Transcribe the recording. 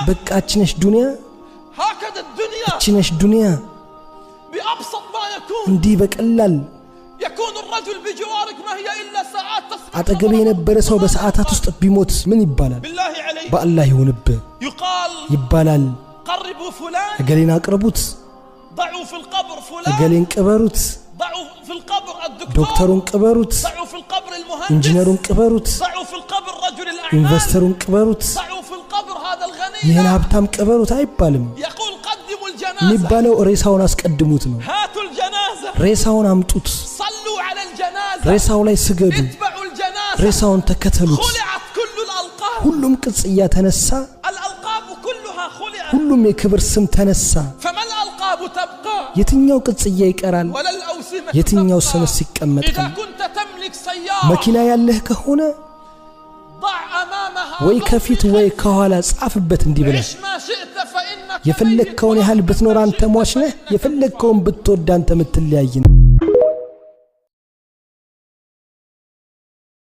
በቃ እችነሽ ዱንያ፣ هكذا الدنيا እችነሽ ዱንያ። بأبسط ما يكون እንዲህ በቀላል يكون الرجل بجوارك ما هي إلا ساعات تسمع አጠገብ የነበረ ሰው በሰዓታት ውስጥ ቢሞት ምን ይባላል? بالله عليك በአላህ ይሁንብህ يقال ይባላል። قربوا فلان እገሌን አቅርቡት፣ ضعوا في القبر فلان እገሌን ቅበሩት፣ ضعوا في القبر الدكتور ዶክተሩን ቅበሩት፣ ضعوا في القبر المهندس ኢንጂነሩን ቅበሩት፣ ضعوا في القبر رجل الأعمال ኢንቨስተሩን ቅበሩት፣ ضعوا في القبر هذا الغني ይህን لا. ሀብታም ቅበሩት አይባልም። يقول قدموا الجنازة የሚባለው ሬሳውን አስቀድሙት ነው። هاتوا الجنازة ሬሳውን አምጡት፣ صلوا على الجنازة ሬሳው ላይ ስገዱ፣ اتبعوا الجنازة ሬሳውን ተከተሉት። خلعت كل الألقاب ሁሉም ቅጽያ ተነሳ፣ الألقاب كلها خلعت ሁሉም የክብር ስም ተነሳ። فما الألقاب تبقى የትኛው ቅጽያ ይቀራል? ولا الأوسمة የትኛው تبقى ስምስ إذا ይቀመጣል? كنت تملك سيارة መኪና ያለህ ከሆነ ضع أمامها ወይ ضع ከፊት في ወይ ከኋላ ጻፍበት እንዲህ ብለህ عش ما شئت فإنك ميت የፈለግከውን ያህል ብትኖር አንተ ሟች ነህ፣ የፈለግከውን ብትወድ አንተ የምትለያይ ነህ።